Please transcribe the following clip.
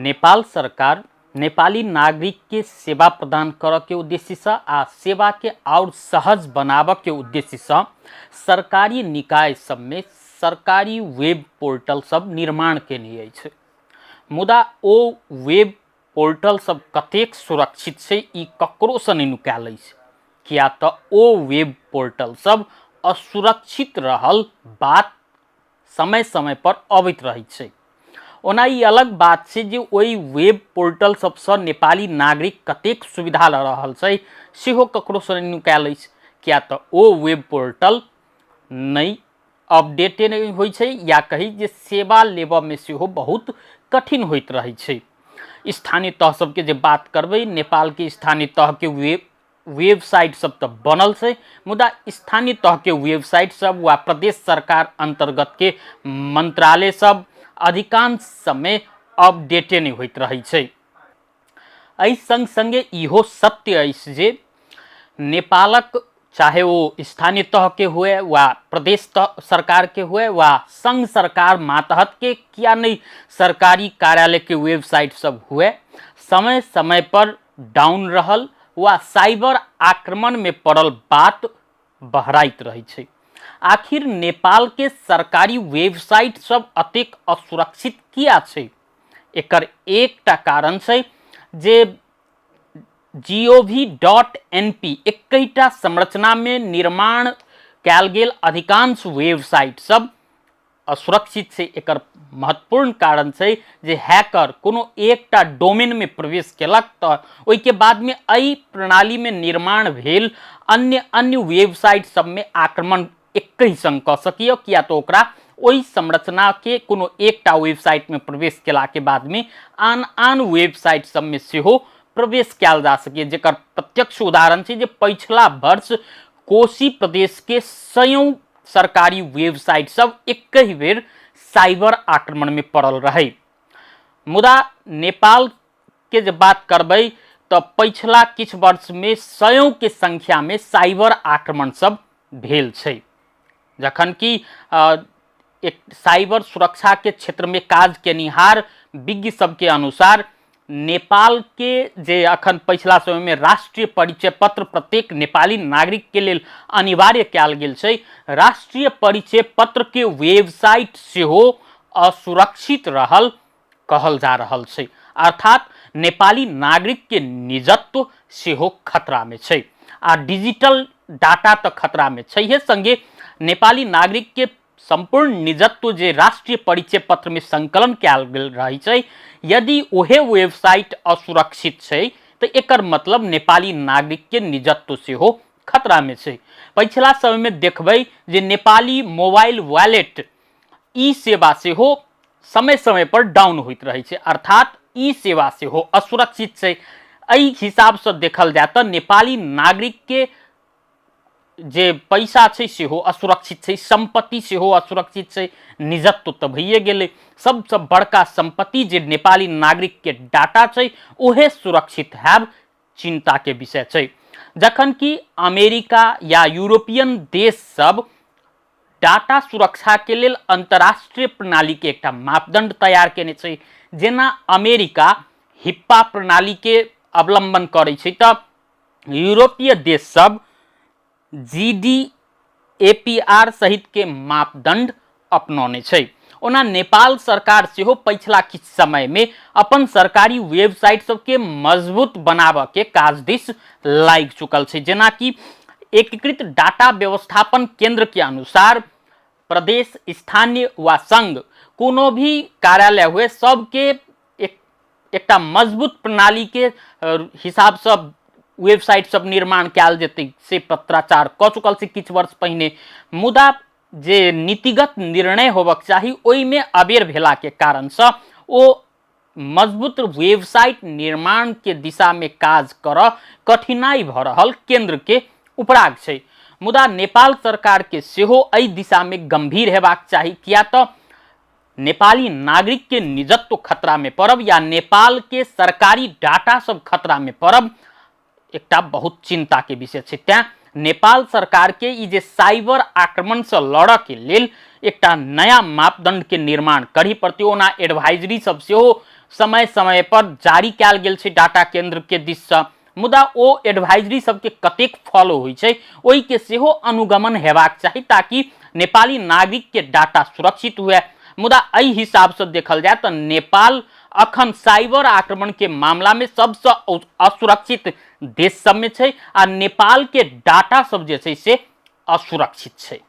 नेपाल सरकार नेपाली नागरिक के सेवा प्रदान करऽ के उद्देश्यसँ आ सेवाके आओर सहज बनाबऽ के उद्देश्यसँ सरकारी निकाय सबमे सरकारी वेब पोर्टल सब निर्माण केने अछि। मुदा ओ वेब पोर्टल सब कतेक सुरक्षित छै ई ककरोसँ नहि नुकायल अछि, किया तऽ ओ वेब पोर्टल सब असुरक्षित रहल बात समय समय पर अबैत रहै छै। ओना ई अलग बात छै जे ओहि वेब पोर्टल सबसँ नेपाली नागरिक कतेक सुविधा लऽ रहल छै सेहो ककरोसँ नहि नुकायल अछि, किया तऽ ओ वेब पोर्टल नहि अपडेटे नहि होइ छै या कही जे सेवा लेबऽमे सेहो बहुत कठिन होइत रहै छै। स्थानीय तह सबके जे बात करबै, नेपालके स्थानीय तहके वेबसाइट सब तऽ बनल छै, मुदा स्थानीय तहके वेबसाइट सब वा प्रदेश सरकार अन्तर्गतके मन्त्रालय सब अधिकांश समय अपडेटे नहि होइत रहै छै। एहि सङ्ग सङ्गे इहो सत्य अछि जे नेपालक चाहे ओ स्थानीय तहके हुए वा प्रदेश तह सरकारके हुए वा सङ्घ सरकार मातहतके किया नहि सरकारी कार्यालयके वेबसाइट सब हुए, समय समय पर डाउन रहल वा साइबर आक्रमणमे पड़ल बात बहराइत रहै छै। आखिर नेपालके सरकारी वेबसाइट सब अतेक असुरक्षित किया छै? एकर एकटा कारण छै जे gov.np एकैटा संरचनामे निर्माण कयल गेल अधिकांश वेबसाइट सब असुरक्षित छै। एकर महत्वपूर्ण कारण छै जे हैकर कोनो एकटा डोमेनमे प्रवेश केलक तऽ ओहिके बादमे एहि प्रणालीमे निर्माण भेल अन्य अन्य वेबसाइट सबमे आक्रमण एकहि संग कऽ सकैए, किया तऽ ओकरा ओहि संरचनाके कोनो एकटा वेबसाइटमे प्रवेश केलाके बादमे आन आन वेबसाइट सबमे सेहो प्रवेश कयल जा सकैए। जेकर प्रत्यक्ष उदाहरण छै जे पछिला वर्ष कोशी प्रदेशके सयौं सरकारी वेबसाइट सब एकहि बेर साइबर आक्रमणमे पड़ल रहै। मुदा नेपालके जे बात करबै तऽ पछिला किछु वर्षमे सयौंके संख्यामे साइबर आक्रमण सब भेल छै, जखन कि एक साइबर सुरक्षाके क्षेत्रमे काज केनिहार विज्ञ सबके अनुसार नेपालके जे अखन पछिला समयमे राष्ट्रिय परिचय पत्र प्रत्येक नेपाली नागरिकके लेल अनिवार्य कयल गेल छै, राष्ट्रिय परिचय पत्रके वेबसाइट सेहो असुरक्षित रहल कहल जा रहल छै। अर्थात नेपाली नागरिकके निजत्व सेहो खतरामे छै आ डिजिटल डाटा तऽ खतरामे छैहे, संगे नेपाली नागरिकके सम्पूर्ण निजत्व जे राष्ट्रिय परिचय पत्रमे संकलन कयल गेल रहै छै, यदि ओहे वेबसाइट असुरक्षित छै तऽ एकर मतलब नेपाली नागरिकके निजत्व सेहो खतरामे छै। पछिला समयमे देखबै जे नेपाली मोबाइल वॉलेट ई सेवा सेहो समय समय पर डाउन होइत रहै छै, अर्थात ई सेवा सेहो असुरक्षित छै। एहि हिसाबसँ देखल जाय तऽ नेपाली नागरिकके जे पैसा छै सेहो असुरक्षित छै, सम्पत्ति सेहो असुरक्षित छै, निजत्व तऽ भइए गेलै। सबसँ बड़का सम्पत्ति जे नेपाली नागरिकके डाटा छै ओहे सुरक्षित हैब चिन्ताके विषय छै। जखन कि अमेरिका या यूरोपियन देश सब डाटा सुरक्षाके लेल अन्तर्राष्ट्रीय प्रणालीके एकटा मापदण्ड तैयार केने छै, जेना अमेरिका हिप्पा प्रणालीके अवलम्बन करै छै तऽ यूरोपीय देश सब GDPR सहित के मापदंड अपनौने छै। ओना नेपाल सरकार सेहो पछिला किछु समय में अपन सरकारी वेबसाइट सबके मजबूत बनाबऽ के काज दिस लागि चुकल छै। जेनाकि एकीकृत डाटा व्यवस्थापन केंद्र के अनुसार प्रदेश, स्थानीय वा संघ कोनो भी कार्यालय हुए सबके एकटा मजबूत प्रणालीके हिसाबसँ वेबसाइट सब निर्माण कयल जेतै से पत्राचार कऽ चुकल छै किछु वर्ष पहिने। मुदा जे नीतिगत निर्णय होबक चाही ओहिमे अबेर भेलाके कारणसँ ओ मजबूत वेबसाइट निर्माणके दिशामे काज करऽ कठिनाइ भऽ रहल केन्द्रके उपराग छै। मुदा नेपाल सरकारके सेहो एहि दिशामे गम्भीर हेबाक चाही, किया तऽ नेपाली नागरिक के निजत्व खतरा में पड़ब या नेपाल के सरकारी डाटा सब खतरा में पड़ब एकटा बहुत चिंता के विषय छै। तैं नेपाल सरकार के ई जे साइबर आक्रमण से लड़ऽ के लेल एकटा नया मापदंड के निर्माण करही पड़तै। ओना एडवाइजरी सब सेहो समय समय पर जारी कयल गेल छै डाटा केंद्र के दिससँ। मुदा ओ एडवाइजरी सबके कतेक फॉलो होइ छै ओहिके सेहो अनुगमन हेबाक चाही, ताकि नेपाली नागरिक के डाटा सुरक्षित हुए। मुदा एहि हिसाबसँ देखल जाय तऽ नेपाल अखन साइबर आक्रमण के मामला में सबसँ असुरक्षित देश सबमे छै आ नेपाल के डाटा सब जे छै से असुरक्षित छै।